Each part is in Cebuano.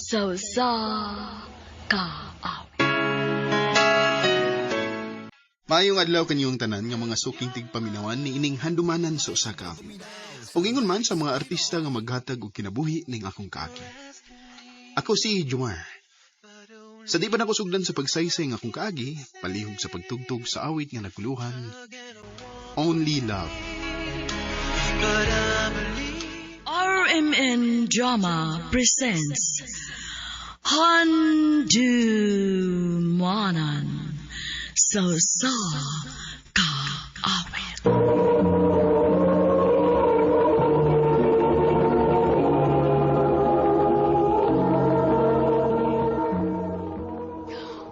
Sa usa ka awit. Maayong adlaw kanyong tanan nga mga suking tigpaminawan ni ining handumanan sa usa ka awit. Ug ingon man sa mga artista nga maghatag og kinabuhi ning akong kaagi. Ako si Jomar. Sa di pa nako sugdan sa pagsaysay ng akong kaagi, palihog sa pagtugtog sa awit nga nagkuluhan, Only Love. RMN Drama presents Handumanan sa usa ka awit.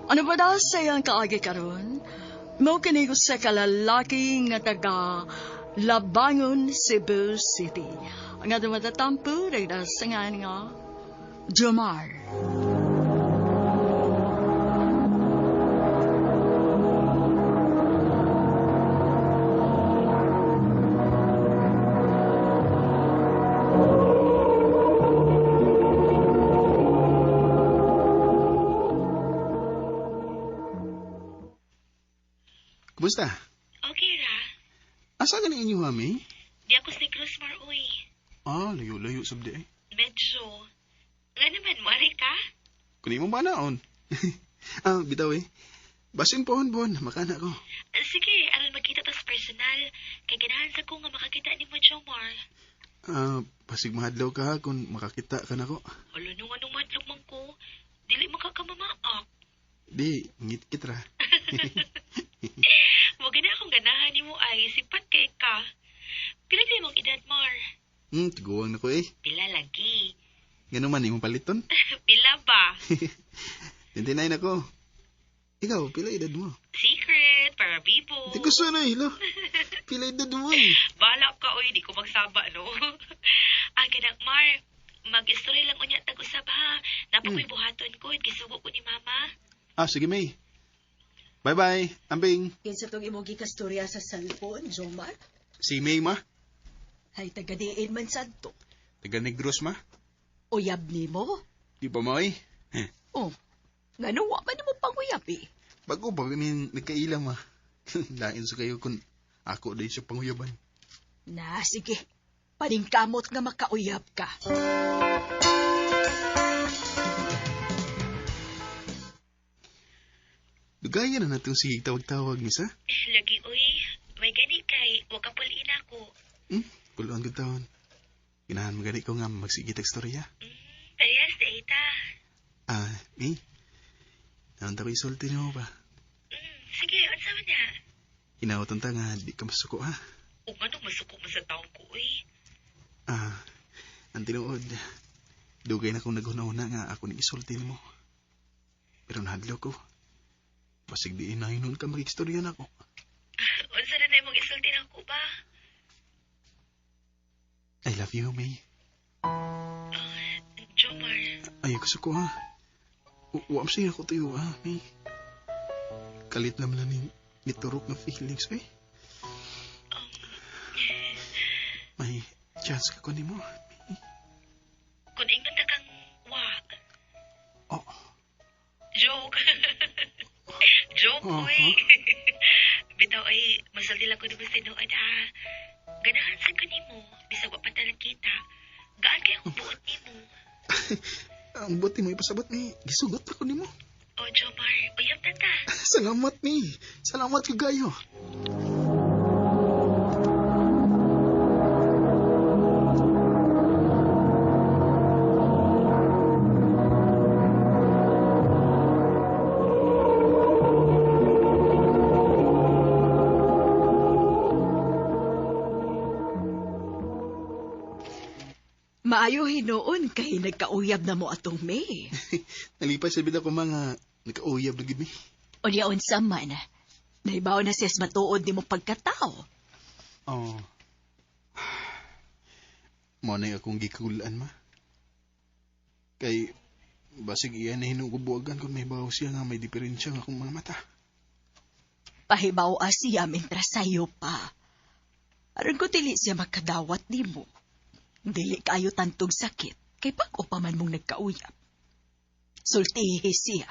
Ano ba daw sa iyang kaagi karon? Mao kini sa kalalaki nga taga Labangon, Cebu City. Ang atong matatampo, nagdasangan nga Jomar. Kumusta? Okay ra. Asa ka ni inyo, mami? Di ako sa Negros Mar, uy. Ah, layo-layo sabdi eh. Medyo. Nga naman, muari ka? Kunin mo ba naon? Ah, bitaw eh. Basin pohon bon, makana ko. Sige, aron magkita tas personal. Kay ganahan sa ko nga makakita ni mo, Jomar. Ah, pasig mahadlaw ka ha kung makakita ka nako. Hala nung anong madlog man ko. Dili makakamamaak. Di, ngit-kit ra. Wag na akong ganahan ni mo ay sipat kay ka. Pila di mong edad, Mar? Tiguang na ko eh. Pila lagi. Ganun man, imong paliton. Pila ba? 29 ako. Ikaw, pila edad mo? Secret, para bibo. Di ko sana eh, lo. Pila edad mo eh. Balak ka, oy, di ko magsaba, no? Ah, ganak, Mar, mag-istorya lang unya tag-usab, ha? Napakoy buhaton ko, gisugo ko ni Mama. Ah, sige, May. Bye-bye. Ambing. Kinsa tong imong gikastorya sa cellphone, Jomar? Si May, ma. Ay taga-diin man sadto. Taga Negros, ma. Uyab nimo? Di ba, ma, eh? Oh, ngano wa man nimo panguyab eh. Bago pa kami nagkaila, ma. Lain sa kayo kung ako dahil sa panguyaban. Na, sige. Paningkamot nga makauyab ka. Dugayan na natong sige tawag-tawag, misa. Lagi, uy, may gani kay, wa ka puliin ako. Puluan gud taon. Ginahan mo gani ko nga magsige tag storya. Parehas na ita. Ah, May. Naunta ko isulti nimo ba? Sige, unsa man na? Hinautan ta nga di ka masuko ha. Ug anong masuko mo sa taong ko, uy? Ah, ang tinuod. Dugay na akong naghuna-huna nga ako ning isulti nimo. Pero nahadlok ko. Basig di na hinon ka makikstorya nako. Unsa na na imong isulti nako ba? I love you, May. Jomar, Ay, gusto ko ha. Wa siya ako tuyo ha, May. Kalit naman na ni turok na feelings, eh. May chance ka ko nimo. May. Kung ingon ta kang wa. Oh. Joke. Joke, Oh, uy. Bitaw ay, masulti lang ko nimo sa tinuod, ha. Ganahan sa ko nimo, bisag wa pa ta nagkita. Gaan kay akong buot nimo. Ang buot nimo ipasabot ni, gisugot ako nimo. Oh, Jomar, uyab na ta. Salamat ni. Salamat kagayo. Maayo hinuon kay nagkauyab na mo atong May. Nalipay sa bida ko mga nagkauyab na gid mi. Unya unsa man. Nahibaw na siya sa matuod nimo pagkatao. Oh. Mo na akong gikagulaan ma. Kay basig iya na hinugubuagan kung may bawo siya nga may diferensya nga akong mga mata. Pahibaw siya mentras sayo pa. Aron ko dili siya makadawat nimo. Dili kayo tantog sakit kay bag-o pa man mong nagkauyab. Sultihi siya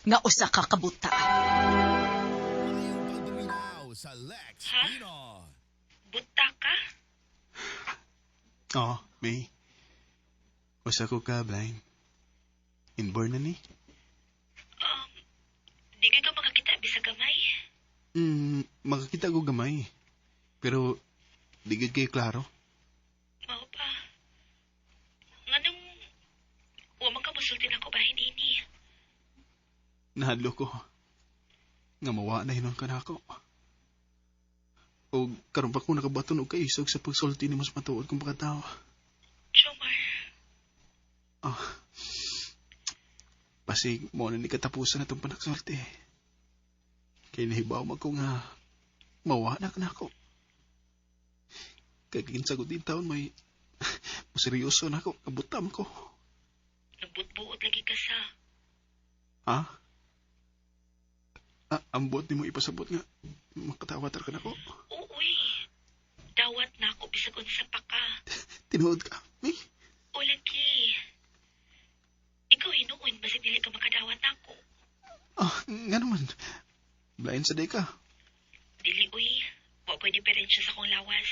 nga usa ka kabuta. Ha? Buta ka? Oo, May. Usa ko ka, blind. Inborn na ni. Di ka makakita bisag gamay. Makakita ko gamay. Pero, di gid kayo klaro. Mao pa. Nganong wa man ka mosulti nako bahin ini. Nahadlo ko. Nga mawa na hinon ka na ako. O karon pa ko nakabaton og kaisog sa pagsulti ni mas matuod kong pagkatao. Jomar, Ah. Pasig mo na ni katapusan na itong panagsulti. Kay nahibaw man ko nga mawa na ka na ako. Kay kinsa ko din taon may maseryoso na ako, kabutam ko. nagbutbuot lagi ka sa. Ha? Ah, ang buot ni mo ipasabot nga. Makatawa ka na ko. Uy, dawat na ako bisag unsa pa ka. Tinuod ka. May, O lagi. Ikaw hinuon basig dili ka makadawat nako. ah, nga naman. Blind sa day ka. Dili uy, wa ko'y diferensya sa akong lawas.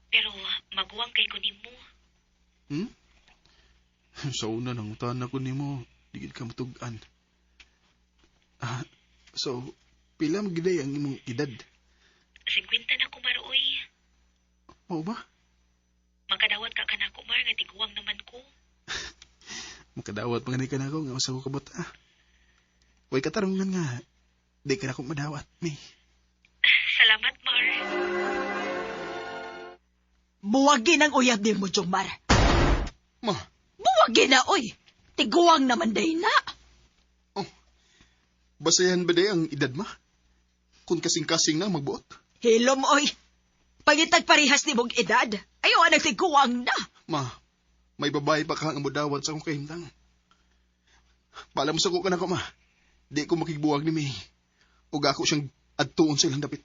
Pero maguwang kay ko nimo. Hmm? Sa una, nangutan ako nimo. Digid ka matugan. Ah, so, pila magiday ang imong edad? 50 na ko maruoy. Mao ba? Makadawat ka kanako Mar nga tiguang naman ko. Makadawat pa ka na ako nga usa ko kabot. Ah. Way katarungan nga. Di ka na ako madawat, mi. Salamat Mar. Buwagin ang uyab nimo, Jomar. Ma, Buwagin na, oy! Tiguang naman day na. basayan ba day ang edad ma? Kung kasing-kasing na magbuot. Hilom, oy! Pangitag parehas ni mong edad. Ayaw ang tiguang na. Ma, may babae pa ka ang mudawat sa akong kahimtang. Paalam sa ko ka na ko, ma. Di ko makigbuwag ni May. Ug ako siyang adtuon sa ilang dapit.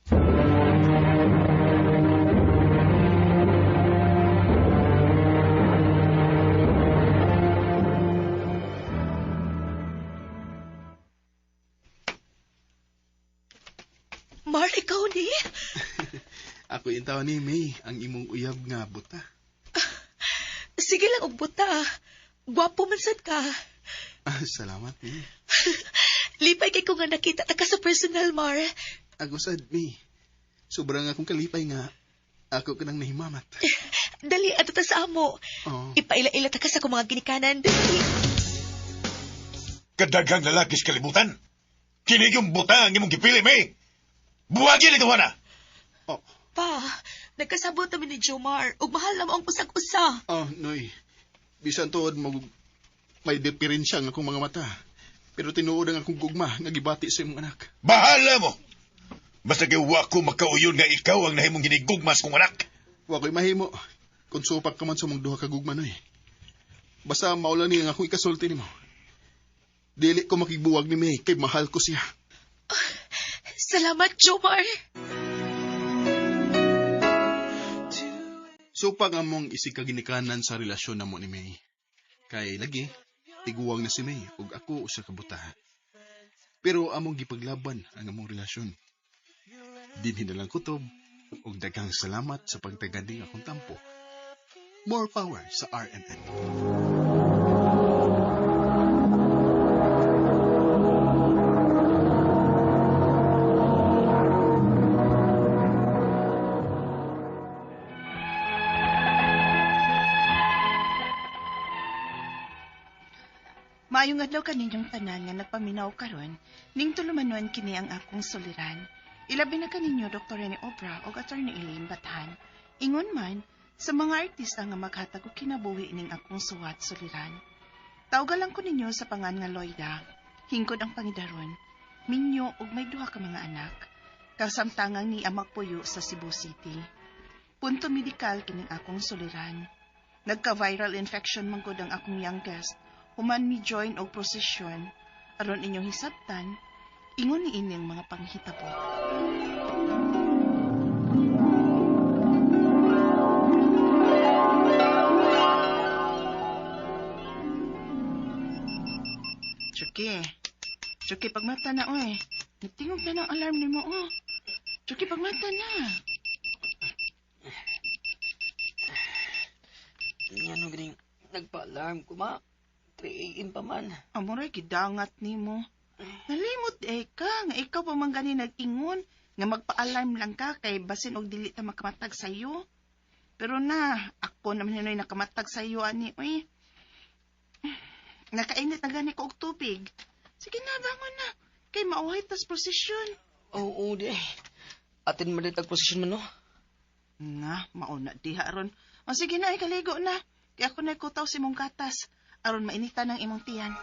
Mar, ikaw ni? Ako yung tao ni May, ang imong uyab nga buta. Sige lang, og buta. Gwapo man sad ka. Ah, salamat, May. Lipay kay ko nga nakita ta ka sa personal, Mar. Ako sad, May. Sobrang akong kalipay nga. Ako ka nang nahimamat. Dali, ato ta sa amo. Oh. Ipaila-ila ta ka sa akong mga ginikanan. Dali. Kadaghang lalaki sa kalibutan. Kini yung buta ang imong gipili, May. Buwagin ito, na. Oh, Pa, nagkasabot namin ni Jomar. Ug mahal na mo ang usag-usa. oh, Noy. Bisan tuod mo may diferensya ang akong mga mata. Pero tinuod ang akong gugma nga gibati sa imong anak. Bahala mo. Basta kay wa ko makauyon nga ikaw ang nahimong ginigugmas kong anak. Wa ko'y mahimo. Kung supak ka man sa mong duha ka gugma, Noy. Basta maulan ni ang akong ikasulti nimo. Dili ko makigbuwag ni May kay mahal ko siya. Salamat, Jomar. Supak among isig kaginikanan sa relasyon namo ni May. Kay lagi, tiguang na si May ug ako usa ka buta. Pero among gipaglaban ang among relasyon. Dinhi na lang kutob ug daghang salamat sa pagtaganing akong tampo. More power sa RMN. Maayong adlaw kaninyong tanan nga nagpaminaw karon, ning tulumanon kini ang akong suliran. Ilabi na kaninyo Dr. Rene Obra ug Attorney Elaine Bathan. Ingon man sa mga artista nga maghatag og kinabuhi ning akong suwat suliran. Tawga lang ko ninyo sa pangan nga Loida. Hingkod ang pangidaron. Minyo ug may duha ka mga anak. Kasamtangang ni magpuyo sa Cebu City. Punto medikal kining akong suliran. Nagka-viral infection man gud ang akong youngest human mi join og prosesyon aron inyong hisabtan ingon ni ining mga panghitabo. Chucky. Chucky, pagmata na, oy. Nagtingog na ng alarm nimo, oh. Chucky, pagmata na. Yan o ganing nagpa-alarm ko ma. 3 a.m. pa man. Amoray, gidangat nimo. Nalimot eh ka, nga ikaw pa man gani nag-ingon, nga magpa-alarm lang ka kay basin og dili ta makamatag sa iyo. Pero na, ako naman hinoy nakamatag sa iyo ani, oy. Nakainit na gani ko og tubig. Sige na, bangon na. Kay mauhay tas prosesyon. Oo, di. Atin man ditag posisyon man no. Nga, mauna diha ron. O sige na, ikaligo na. Kaya ako na kutaw si mong gatas. Aron mainitan ang imong tiyan.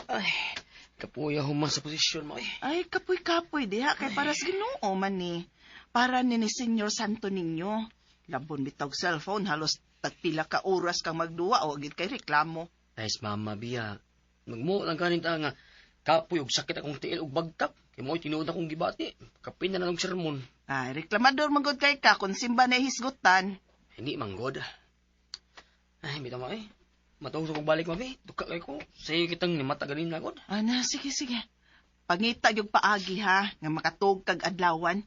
Ay, kapuya human sa posisyon mo eh. Ay, kapoy-kapoy diha kay paras Ginoo man ni. Para ni ni Senyor Santo ninyo. Labon bitawg cellphone halos tagpila ka oras kang magduwa o agid kay reklamo. Nice mama biya. Magmo lang kanin ta nga kapoy og sakit akong tiil og bagtak. Kay mo'y tinuod akong gibati. Kapin na lang og sermon. Ay, reklamador man gud kay ka kung simba na hisgutan. Hindi man god. Ay, bitaw ma eh. Matuog sa kong balik mabi. Duka kay ko. Sayo kitang nimata ganin na god. Ana, sige sige. Pangita gyud paagi ha nga makatug kag adlawan.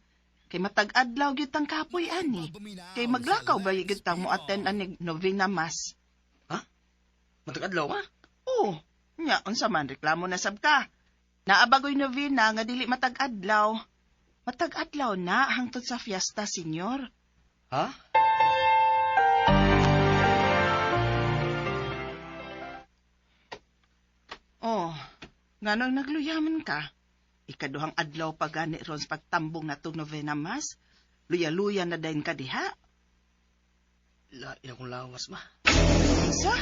Kay matag adlaw gyud tang kapoy ani. Kay maglakaw ba gyud tang mo attend ani novena mass. Matag adlaw ma. Oh, nya unsa man reklamo na sab ka. Naabagoy novena nga dili matag adlaw. Matag adlaw na hangtod sa fiesta, senyor. Ha? Oh, nganong nagluyaman ka? Ikaduhang adlaw pa gani ron sa pagtambong natong novena mass. Luya-luya na dayon ka diha. Lain akong lawas ma. Unsa?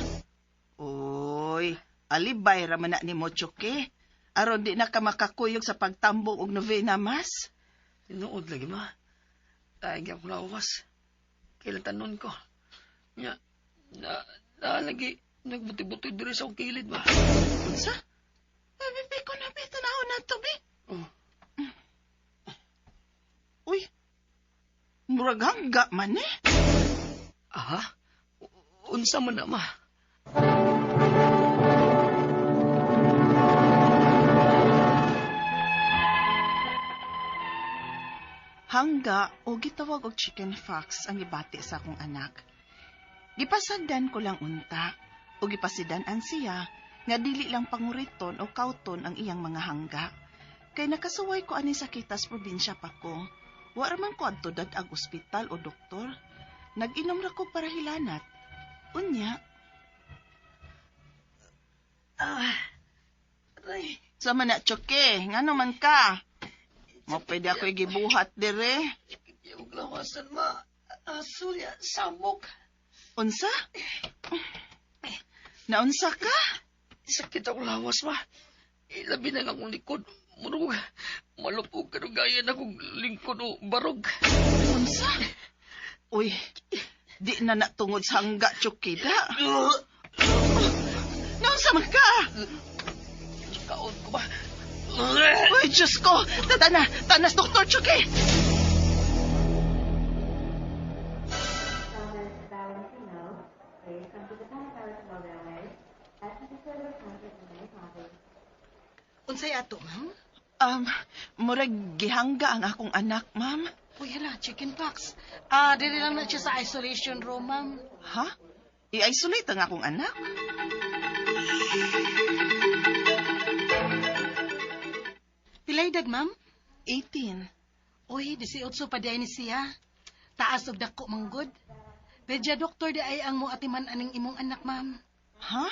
Oy, alibay ra man na ni mo Choke. Aron di na ka makakuyog sa pagtambong og novena mass. Tinuod lagi ma. Lain gyud akong lawas. Kailan tanon ko. Nya, na, na lagi nagbuti-buti diri sa akong kilid ba. Unsa? Ay, bibi ko na bi tanaw na to bi. Oh. Uy. Murag hangga man eh. Aha? Unsa man na ma? Hangga o gitawag og chicken fox ang gibati sa akong anak. Gipasagdan ko lang unta o gipasidan-an siya nga dili lang panguriton o kauton ang iyang mga hangga. Kay nakasuway ko ani sakitas probinsya pa ko. Wa ra man ko adto dad-ag ospital o doktor. Nag-inom ra ko para hilanat. Unya, Ah, aray. sama na tsoke, ngano man ka? Mo pwede ako igibuhat dire. Sakit yung lawasan ma. Asul ya, samok. Unsa? Naunsa ka? Sakit akong lawas ma. Ilabi na nga akong likod. Murog, malupog kanugayan akong lingkod o barog. Unsa? Uy, di na natungod sa hangga, Chukida. Naunsa man ka? Kaon ko ba? Uy, Diyos ko! Tata na! Tanas, Doktor Chuki! Unsay ato, ma'am? Murag gihangga ang akong anak, ma'am. Uy, hala, chicken pox. Ah, dili lang na siya sa isolation room, ma'am. Ha? I-isolate ang akong anak? Pilay edad, ma'am? 18. Uy, 18 pa di ay ni siya. Taas og dako manggod. Pedya doktor di ay ang moatiman aning imong anak, ma'am. Ha?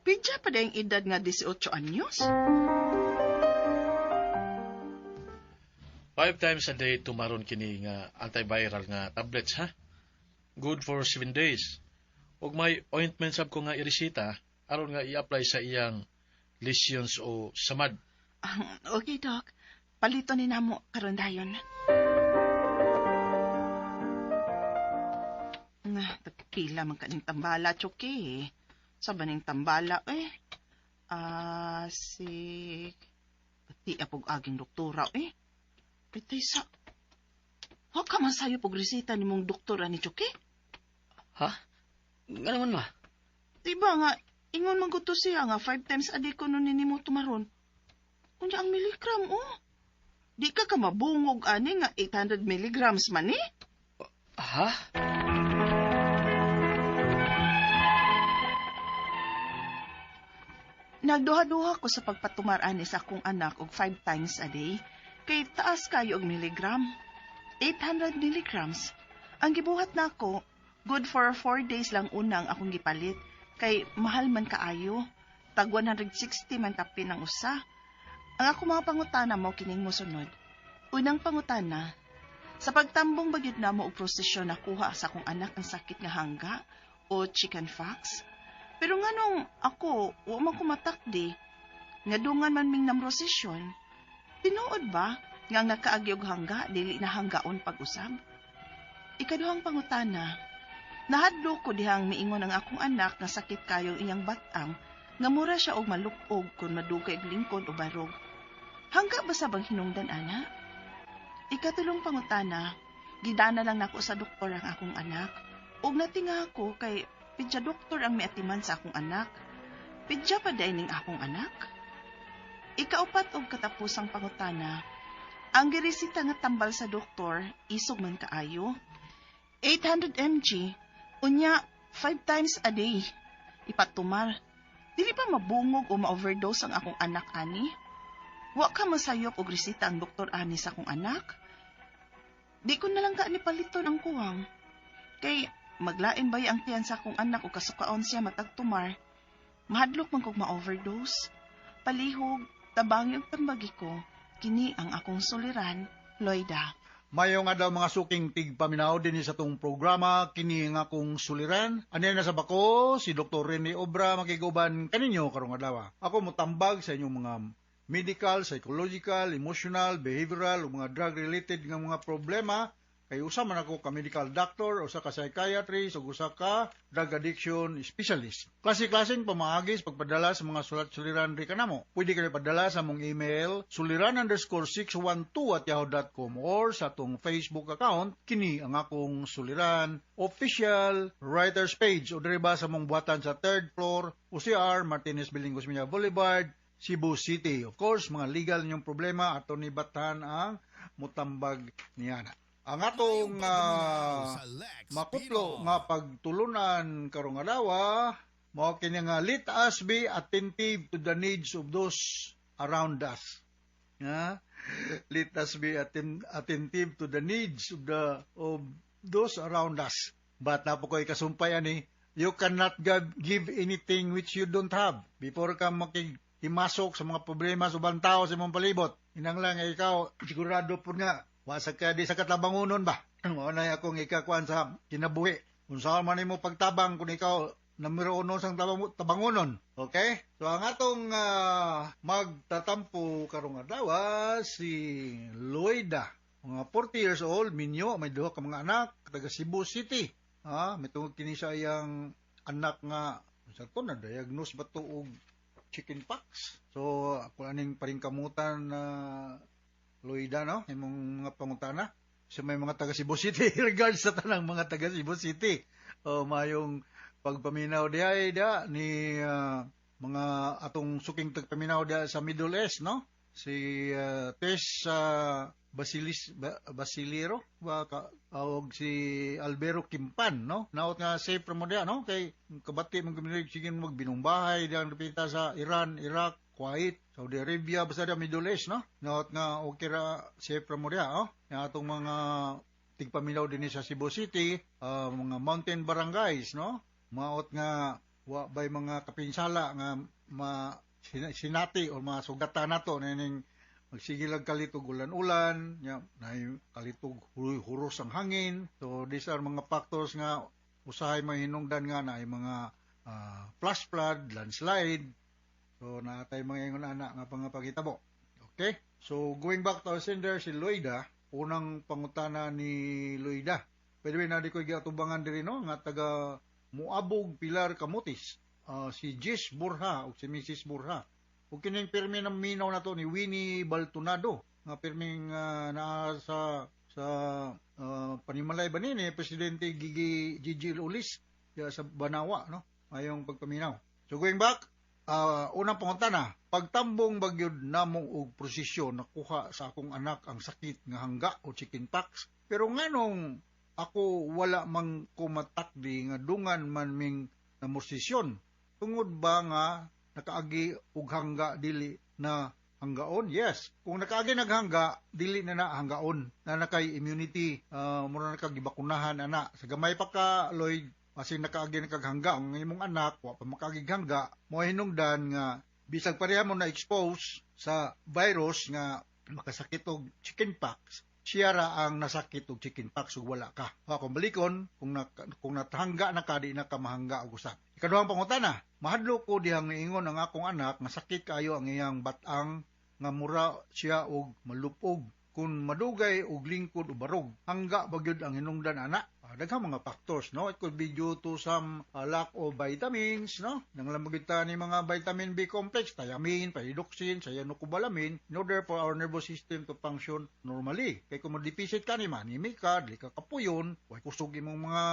Pidya pa yung edad nga 18 anyos? 5 times a day tumaron kini nga antiviral nga tablets ha. Good for 7 days. Ug may ointment sab ko nga iresita aron nga i-apply sa iyang lesions o samad. Ah, okay, Doc. Palito ni namo karon dayon. Na, tagpila man kaning tambala, Chuki. Sa baning tambala, eh. Ah, si... Pati apog aging doktora, eh. Pitay sa... Wa ka man sayop og reseta nimong doktor ani, Chuki? Ha? Nga naman, ma? Di ba nga, ingon man gud to siya nga 5 times a day kuno ni nimo tumaron. Unya ang milligram, oh. Di ka ka mabungog ani nga 800 milligrams man eh. Ha? Nagduha-duha ko sa pagpatumar ani sa akong anak og 5 times a day kay taas kayo og milligram. 800 milligrams. Ang gibuhat nako, good for 4 days lang unang akong gipalit kay mahal man kaayo. Tag 160 man kapin ang usa. Ang ako mga pangutana mo kining mosunod. Unang pangutana, sa pagtambong ba gyud namo og prosesyon nakuha sa akong anak ang sakit nga hangga o chicken pox? Pero nganong ako, wa man ko matakdi, nga dungan man ming namrosesyon, tinuod ba nga ang nakaagi og hangga, dili na hanggaon pag-usab? Ikaduhang pangutana, nahadlok ko dihang miingon ang akong anak nga sakit kayo iyang batang, nga mura siya og malukog kung madugay og lingkod o barog. Hangga ba sa bang hinungdan, ana? Ikatulong pangutana, gidana lang nako sa doktor ang akong anak, ug natinga ako kay pidya doktor ang miatiman sa akong anak. Pidya pa diay ning akong anak. Ikaupat og katapusang pangutana, ang giresita nga tambal sa doktor, isog man kaayo. 800 mg, unya 5 times a day. Ipatumar. Dili pa mabungog o ma-overdose ang akong anak ani? Wa ka masayop og resita ang doktor ani sa akong anak? Di ko na lang ka ni paliton ang kuwang. Kay maglain ba ang tiyan sa akong anak o kasukaon siya matag tumar? Mahadlok man kog ma-overdose. Palihog, tabangi og tambagi ko. Kini ang akong suliran, Loida. Mayong adlaw mga suking tigpaminaw dinhi sa tong programa kini nga akong suliran. Ani na sa bako si Dr. Rene Obra makiguban kaninyo karong adlaw. Ako motambag sa inyong mga medical, psychological, emotional, behavioral ug mga drug related nga mga problema. Kay usa man ako ka medical doctor, usa ka psychiatrist ug usa ka drug addiction specialist. Klase-klaseng pamaagi sa pagpadala sa mga sulat suliran ri kanamo. Pwede kayo padala sa among email suliran_612@yahoo.com or sa atong Facebook account kini ang akong suliran official writers page o diri ba sa among buhatan sa 3rd floor OCR Martinez Building, Osmeña Boulevard, Cebu City. Of course, mga legal ninyong problema ato ni Batan ang mutambag niya. Ang atong makutlo nga pagtulunan karong adlaw mao kini nga let us be attentive to the needs of those around us. Ha? Let us be attentive to the needs of those around us. But na po ko'y kasumpay ani, you cannot give anything which you don't have. Before ka makihimasok sa mga problema sa ubang tao sa imong palibot, inang lang ikaw sigurado po nga wa sa ka di sa katabangunon ba. Mao na akong ikakuan sa kinabuhi. Unsa man nimo pagtabang kung ikaw numero uno sang tabangunon. Okay? So ang atong magtatampo karong adlaw si Loida, mga 40 years old, minyo, may duha ka mga anak, taga Cebu City. Ha, may tungod kini sa iyang anak nga sa to na diagnose ba to og chicken pox. So ako aning paringkamutan na Loida, no? Imong mga pangutana. So may mga taga Cebu City, regards sa tanang mga taga Cebu City. O mayong pagpaminaw diay da ni mga atong suking tagpaminaw diha sa Middle East, no? Si Tess Basiliro ba ka, og si Albero Kimpan, no? Naot nga safe mo diha, no? Kay kabati man gumili sige magbinungbahay diha dapita sa Iran, Iraq, Kuwait, Saudi Arabia, basta diha Middle East, no? Naot nga okay ra safe ra mo diha, oh. Yang atong mga tigpaminaw dinhi sa Cebu City, mga mountain barangays, no? Maot nga wa bay mga kapinsala nga ma sinati o masugatan nato nining magsige lang kalitog ulan-ulan, nya nay kalitog huros ang hangin. So these are mga factors nga usahay mahinungdan nga na ay mga flash flood, landslide. So naatay mga ingon ana nga pangapagitabo. Okay? So going back to our sender si Loida, unang pangutana ni Loida. By the way, na di ko giatubangan diri, no, nga taga Muabog, Pilar, Camotes. Si Jis Borja o si Mrs. Borja. Ug kining pirmi ng minaw na to ni Winnie Baltonado nga pirming naa sa Sa panimalay ba ni Presidente Gigi Gigi Ulis diya sa Banawa, no? Mayong pagpaminaw. So going back, unang pangutana, pagtambong bagyod namo og prosesyon, nakuha sa akong anak ang sakit nga hangga o chickenpox. Pero nganong ako wala mang kumatakdi nga dungan man ming namosisyon? Tungod ba nga nakaagi og hangga dili na hanggaon? Yes. Kung nakaagi naghangga, dili na na hanggaon. Na nakay immunity, mura na kag gibakunahan ana. Sa gamay pa ka, Lloyd, masin nakaagi na kag hangga ang imong anak, wa pa makaagi hangga, mo hinungdan nga bisag pareha mo na expose sa virus nga makasakit og chickenpox, siya ra ang nasakit og chickenpox ug wala ka. Ha, kung balikon, kung natahangga na ka, di na ka mahangga og usab. Ikaduhang pangutana, mahadlok ko dihang niingon ang akong anak nga sakit kaayo ang iyang batang nga mura siya og malupog kung madugay og lingkod o barog. Hangga ba gyud ang hinungdan ana? Daghang mga factors, no? It could be due to some lack of vitamins, no? Nanglamag gyud ta ni mga vitamin B complex, thiamine, pyridoxine, cyanocobalamin, in order for our nervous system to function normally. Kay kung ma-deficit ka ni, manimi ka, dili ka kapuyon, way kusog imong mga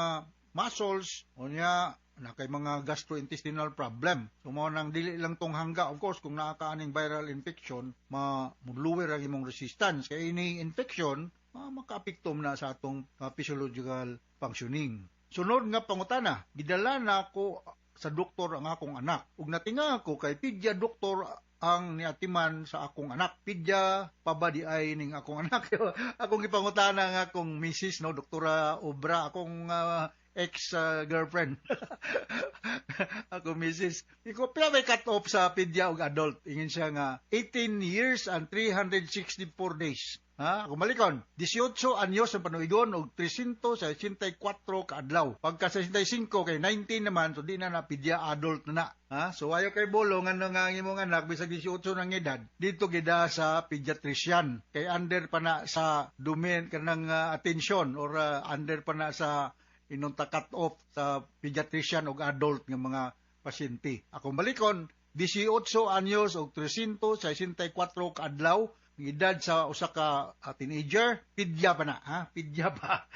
muscles, o niya, na kay mga gastrointestinal problem. So mao nang dili lang tong hangga. Of course, kung naa ka aning viral infection, ma-lower ang imong resistance. Kay ini infection, makaapekto na sa atong physiological functioning. Sunod nga pangutana, gidala na ako sa doktor ang akong anak. Ug natinga ako kay pidya doktor ang niatiman sa akong anak. Pidya pa ba di ay ning akong anak? Akong gipangutana nga akong misis, no, Doktora Obra, akong ex-girlfriend. Ako misis. Iko pila may cut off sa pidya og adult? Ingin siya nga 18 years and 364 days. Ha? Kung malikon, 18 anyos ang panuigon og 364 kaadlaw. Pagka 65 kay 19 naman, so di na na pidya adult na na. Ha? So ayo kay bolo nga nga ang imong anak bisag 18 nang edad, dito gida sa pediatrician. Kay under pa na sa domain kanang attention or under pa na sa inunta cut off sa pediatrician og adult nga mga pasyente. Akong balikon, 18 anyos og 364 kaadlaw ang edad sa usa ka teenager, pidya pa na, ha? Pidya pa.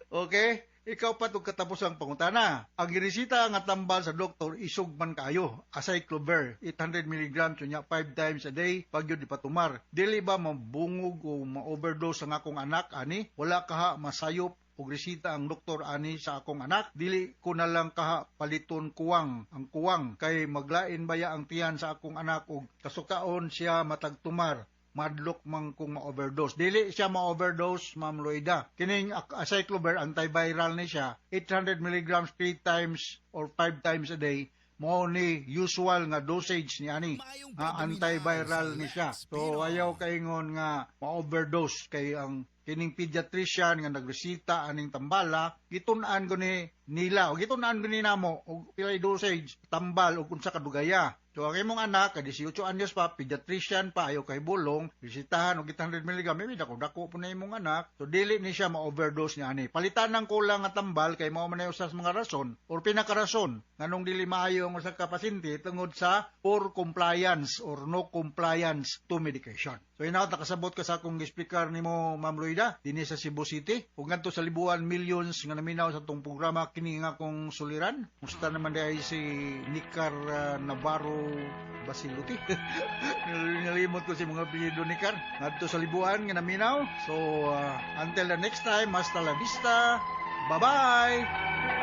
Okay? Ikaw pa itong katapos ang pangutana. Ang giresita nga tambal sa doktor, isog man kaayo. Acyclovir, 800 milligrams, unya 5 times a day, pag yun ipatumar. Dili ba mabungog o ma-overdose ang akong anak, ani? Wala kaha masayop og resita ang doktor ani sa akong anak. Dili ko na lang kaha paliton kuwang ang kuwang kay maglain baya ang tiyan sa akong anak og kasukaon siya matag tumar, madlok man kung ma-overdose. Dili siya ma-overdose, Ma'am Loida. Kining acyclovir, antiviral ni siya, 800 milligrams 3 times or 5 times a day, mao ni usual nga dosage ni ani. Antiviral ni siya. So ayaw kaingon nga ma-overdose kay ang kining pediatrician nga nagresita aning tambala, gitun-an ko ni nila o gitun-an ko ni namo og pilay dosage tambal og unsa kadugaya. So ang imong anak kay 18 anyos pa, pediatrician pa, ayaw kay bulong, resitahan og 800 mg, maybe dako dako po na imong anak. So dili ni siya ma-overdose ni ani. Palitan ng kulang nga tambal kay mao man usa sa mga rason or pinakarason nganong dili maayo ang usa ka pasyente tungod sa poor compliance or no compliance to medication. So inaw nakasabot ka sa akong gisplikar nimo, Ma'am Loida, dinhi sa Cebu City ug ngadto sa Libuan, millions nga naminaw sa atong programa, kini nga akong suliran. Musta naman diay si Nicar Navarro Basiluti? Nalimot ko si mga apelyido ni Car. Ngadto sa Libuan nga naminaw. So until the next time, hasta la vista. Bye-bye.